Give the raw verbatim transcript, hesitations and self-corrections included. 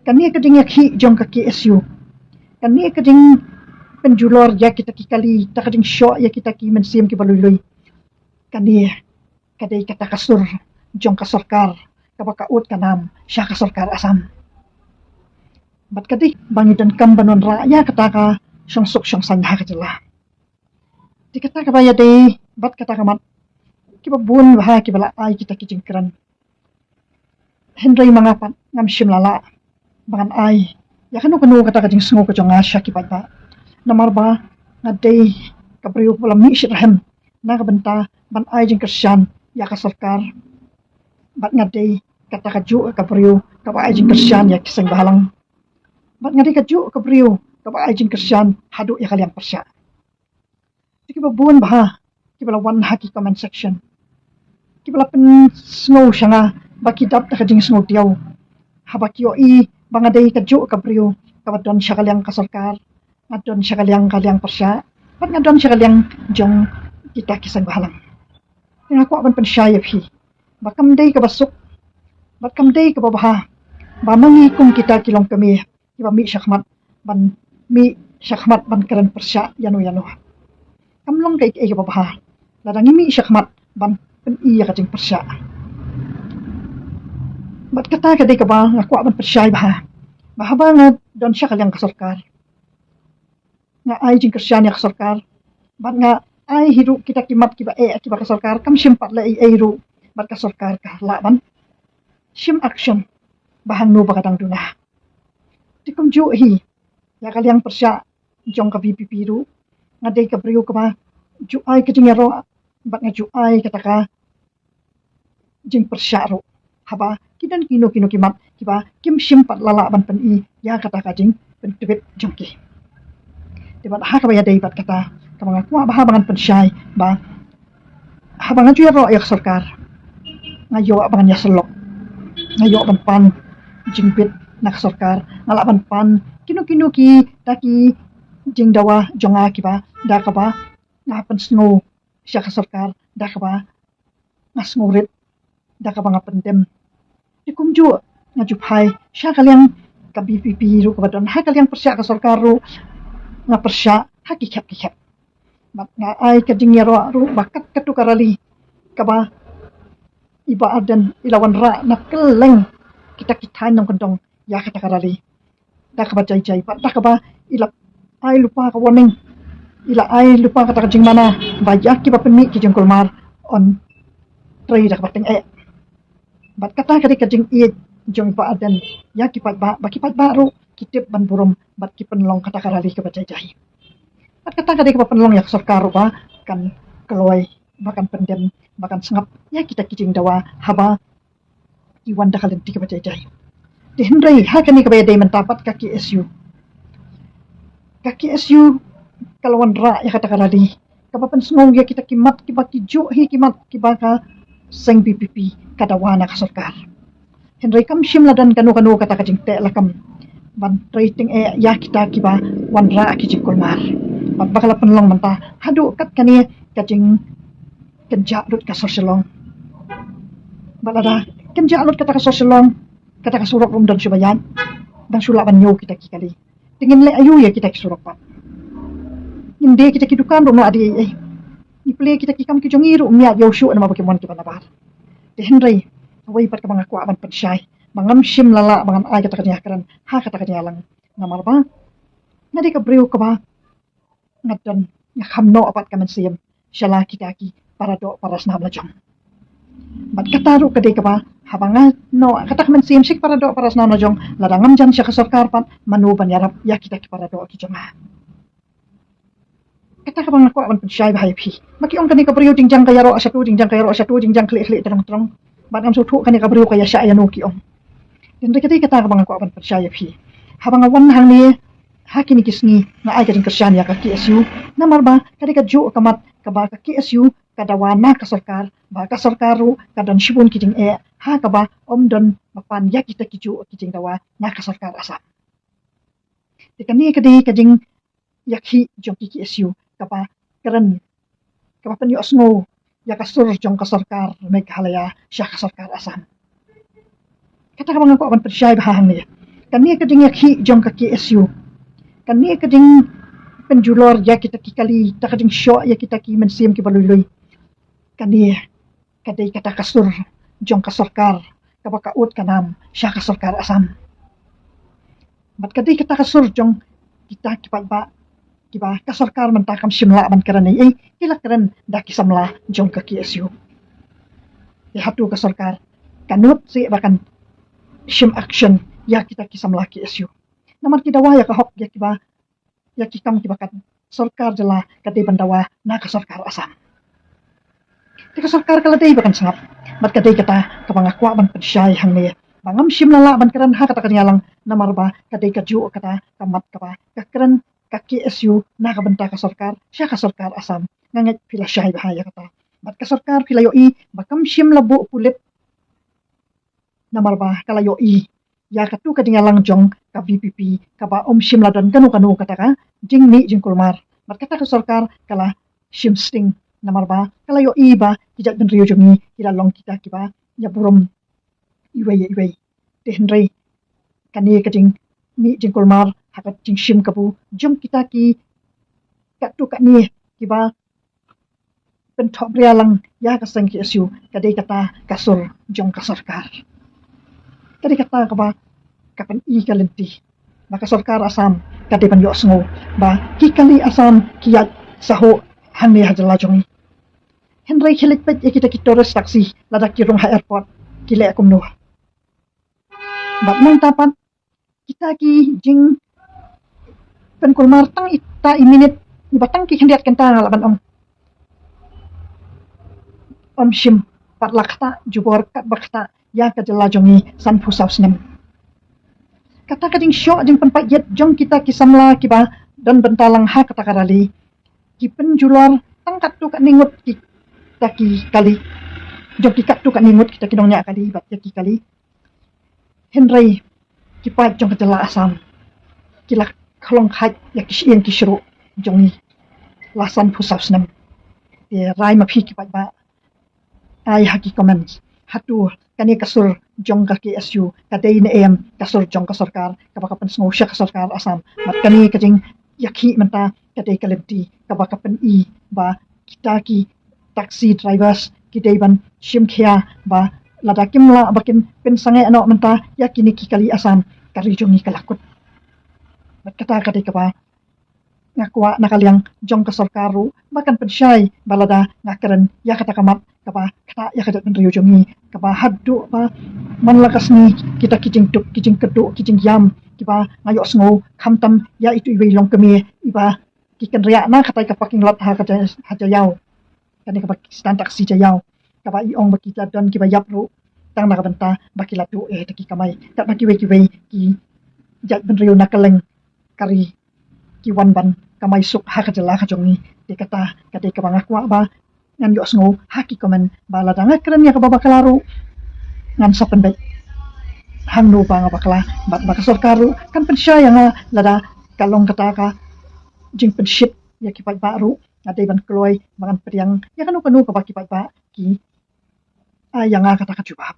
Kane ka jingïakhih jong ka K S U, kane ka jingpynjulor ïa kita ki kali, ta ka jingshoh ïa kita ki mynsiem kiba lui lui, kane ka dei kata ka sur jong ka sorkar kaba ka ud ka nam sha ka sorkar Assam. Bad ka dei ba ngi donkam ban wanrah ïa kata ka shongsuk shongsaiñ ha ka jylla. Te kata kaba ïadei bad kata ka mat, kiba bun bha kiba la ai kita ki jingkren. Hynrei ma nga pat ngam shym la lah ba ngan ai ïa kano kano kata ka jingsngew ka jong nga sha ki paidbah. Namar ba nga dei ka briew ba la mih shitrhem na ka bynta ban ai jingkyrshan ïa ka sorkar. Bad nga dei kata kajuh ka briew kaba ai jingkyrshan ïa ki seng bhalang. Bad nga dei kajuh ka briew kaba ai jingkyrshan haduh ïa ka liang pyrshah. Te kiba bun bha kiba la wan ha ki comment section, kiba la pynsngew sha nga ba ki dap da ka jingsngew diaw haba ki ïohi ba nga dei kajuh ka briew kaba don sha ka liang ka sorkar, nga don sha ka liang ka liang pyrshah, bad nga don sha ka liang jong kita ki seng bhalang. Te nga kwah ban pynshai ïa phi ba kam dei kaba suk bad kam dei kaba bha ba ma ngi kum kita ki longkmie kiba mih shakhmat ban mih shakhmat ban kren pyrshah ïano ïano. Kam long kaei kaei kaba bha lada ngi mih shakhmat ban pyni ïa ka jingpyrshah. Bad kata ka dei kaba nga kwah ban pynshai bha ba haba nga don sha ka liang ka sorkar, nga ai jingkyrshan ïa ka sorkar bad nga ai hi ruh kita ki mat kiba eh kiba ka sorkar kam shym pat leh ei ei ruh, bad ka sorkar ka lah ban shim action ba hangno ba ka dang duna. Te kumjuh hi ïa ka liang pyrshah jong ka V P P ruh, nga dei ka briew kaba ju ai ka jingïaroh bad nga ju ai kata ka jingpyrshah ruh haba ki don kino kino ki mat kiba kim shym pat la lah ban pyni ïa kata ka jingpyntbit jong ki. Te bad ha kaba ïadei bad kata, kaba nga kwah bha ba ngan pynshai ba haba nga ju ïaroh ïa ka sorkar, nga ïoh ba ngan ïasyllok, nga ïoh ban pan jingbit na ka sorkar, nga lah ban pan kino kino kita ki jingdawa jong nga kiba da kaba nga pynsngew sha ka sorkar, da kaba nga sngewrit, da kaba nga pyndem. Te kumjuh nga ju phai sha ka liang ka V P P ruh kaba don ha ka liang pyrshah ka sorkar ruh, nga pyrshah ha ki khep ki khep. Bad nga ai ka jingïaroh ruh ba kat katu ka rally kaba i Bah Ardent i la wanrah na kylleng kita ki thaiñ nongkyndong ïa kata ka rally da kaba jai jai bad da kaba i la ai lypa ka warning, i la ai lypa kata ka jingmana ba ïa kiba pynmih ki jingkulmar yn trei da kaba tyngeh. Bad kata ka dei ka jingïeit jong i Bah Ardent ïa ki paidbah ba ki paidbah ruh ki tip ban burom bad ki pynlong kata ka rally kaba jai jai. Bad kata ka dei kaba pynlong ïa ka sorkar ruh ba kan kloi, ba kan pyndem, ba kan sngap ïa kita ki jingdawa haba ki wan da ka lynti kaba jai jai. Te hynrei ha kane kaba ïadei mynta pat ka K S U, ka K S U ka la wanrah ïa kata ka rally kaba pynsngew ïa kita ki mat kiba ki juh hi ki mat kiba ka seng V P P ka dawa na ka sorkar. Hynrei kam shym la don kano kano kata ka jingteh lakam ban trei tyngeh ïa kita kiba wanrah ki jingkulmar. Bad ba ka la pynlong mynta haduh kat kane ka jingkynjah lut ka sor Shillong. Bad lada kynjah lut kata ka sor Shillong, kata ka surok ruh ym don shuh ba ïaid, dang shu lah ban ñiew kita ki kali. Te ngin leh aïu ïa kita ki surok pat? Ngim die kita ki dukan ruh ym lah die ei ei. Ngi plie kita ki kam ki jong ngi ruh ym ïaid ïew shuh namar ba ki mon kiba nabar. Te hynrei kawei pat kaba nga kwah ban pynshai ba ngam shym la lah ba ngan ai kata ka jingïakren ha kata ka jingïalang, namar ba nga dei ka briew kaba nga don, nga kham noh pat ka mynsiem sha la kita ki para doh para snam la jong. Bad kata ruh ka dei kaba haba nga noh kata ka mynsiem sha ki para doh para snam la jong, lada ngam jan sha ka sorkar pat mano ban ïarap ïa kita ki para doh ki jong nga? Kata kaba nga kwah ban pynshai bha ïa phi. Ma ki ong kane ka briew jingjang ka ïaroh shatu, jingjang ka ïaroh shatu, jingjang khlieh khlieh tyrong tyrong. Bad ngam sngewthuh kane ka briew ka ïashah ïano ki ong. Hynrei ka dei kata kaba nga kwah ban pynshai ïa phi. Haba nga wan hangne ha kine ki sngi nga ai ka jingkyrshan ïa ka K S U, namar ba ka dei kajuh ka mat kaba ka K S U ka dawa na ka sorkar, ba ka sorkar ruh ka don shibun ki jingeh ha kaba ym don ba pan ïa kita kijuh ki jingdawa na ka sorkar Assam. Te kane ka dei ka jingïakhih jong ki K S U kaba kren, kaba pynïohsngew ïa ka sur jong ka sorkar Meghalaya sha ka sorkar Assam. Kata kaba nga kwah ban pynshai bha hangne. Kane ka jingïakhih jong ka K S U, kane ka jingpynjulor ïa kita ki kali, ta ka jingshoh ïa kita ki mynsiem kiba lui lui, kane ka dei kata ka sur jong ka sorkar kaba ka ud ka nam sha ka sorkar Assam. Bad ka dei kata ka sur jong kita ki paidbah kiba ka sorkar mynta kam shym lah ban kren ei ei, ki la kren da ki samla jong ka K S U. Te hato ka sorkar ka nud seh ba kan shim action ïa kita ki samla K S U? Namar ki dawa ïa ka hok ïa kiba, ïa ki kam kiba ka sorkar jylla ka dei ban dawa na ka sorkar Assam. Te ka sorkar ka la dei ba kan sngap. Bad ka dei kata kaba nga kwah ban pynshai hangne ba ngam shym la lah ban kren ha kata ka jingïalang, namar ba ka dei kajuh kata ka mat kaba ka kren ka K S U na ka bynta ka sorkar sha ka sorkar Assam. Nga ngeit phi la shai bha ïa kata. Bad ka sorkar phi la ïohi ba kam shym la buh pulit, namar ba ka la ïohi ïa katu ka jingïalang jong ka V P P kaba um shym la don kano kano kata ka jingmih jingkulmar. Bad kata ka sorkar ka la shim sting, namar ba ka la ïohi ba ki jaitbynriew jong ngi ki la long kita kiba ïa burom iwei ïa iwei. Te hynrei kane ka jingmih jingkulmar ha ka jingshim kabu jong kita ki katu kane kiba pynthohbria lang ïa ka seng K S U ka dei kata ka sur jong ka sorkar. Ka dei kata kaba ka pyni ka lynti ba ka sorkar Assam ka dei ban ïohsngew ba ki kali Assam ki ïaid sahuh hangne ha jylla jong ngi. Hynrei khie leit peit ïa kita ki tourist taxi lada ki rung ha airport ki leh kumno. Bad nangta pat kita ki jingpynkulmar tang ita i minit, iba tang ki khyndiat kynta nga lah ban ong, um shym pat la ktah jubor katba ktah ïa ka jylla jong ngi sanphew saw snem. Kata ka jingshoh jingpynpait ïit jong kita ki samla kiba don bynta lang ha kata ka rally, ki pynjulor tang katto katne ngut kita ki kali, jong ki katto katne ngut kita ki nongñiah kali bad ïa ki kali. Hynrei ki paid jong ka jylla Assam ki la khlong khait ïa ki shyieng ki shruh jong ngi la sanphew saw snem. Te rai ma phi ki paidbah, ai ha ki comments, hato kane ka sur jong ka K S U ka dei ne em ka sur jong ka sorkar kaba ka pynsngew sha ka sorkar Assam? Bad kane ka jingïakhih mynta ka dei ka lynti kaba ka pyni ba kita ki taxi drivers ki dei ban shim khia ba lada kim lah ba kin pynsangeh noh mynta ïa kine ki kali Assam, ka ri jong ngi ka la kut. Bad kata ka dei kaba nga kwah na ka liang jong ka sorkar ruh ba kan pynshai ba lada nga kren ïa kata ka mat kaba ktah ïa ka jaitbynriew jong ngi, kaba haduh ba man la ka sngi kita ki jingduk ki jingkyrduh ki jingïam kiba nga ïohsngew, khamtam ïa itu iwei i longkmie iba ki kynriah na katai ka parking lot ha ka Jai-, ha Jaiaw. Kane kaba ki stand taxi Jaiaw, kaba i ong ba ki la don kiba ïap ruh tang na ka bynta ba ki la duh ïa kita ki kamai. Katba kiwei kiwei ki jaitbynriew na kylleng ka ri ki wan ban kamai suk ha ka jylla ka jong ngi. Te kata ka dei kaba nga kwah ba ngan ïohsngew ha ki comment ba lada nga kren ïa kaba bakla ruh ngan sa pynbeit hangno ba nga bakla, bad ba ka sorkar ruh kan pynshai ïa nga lada ka long kata ka jingpynshit ïa ki paidbah ruh. Nga dei ban kloi ba ngan pdiang ïa kano kano kaba ki paidbah ki ai ïa nga kata ka jubab.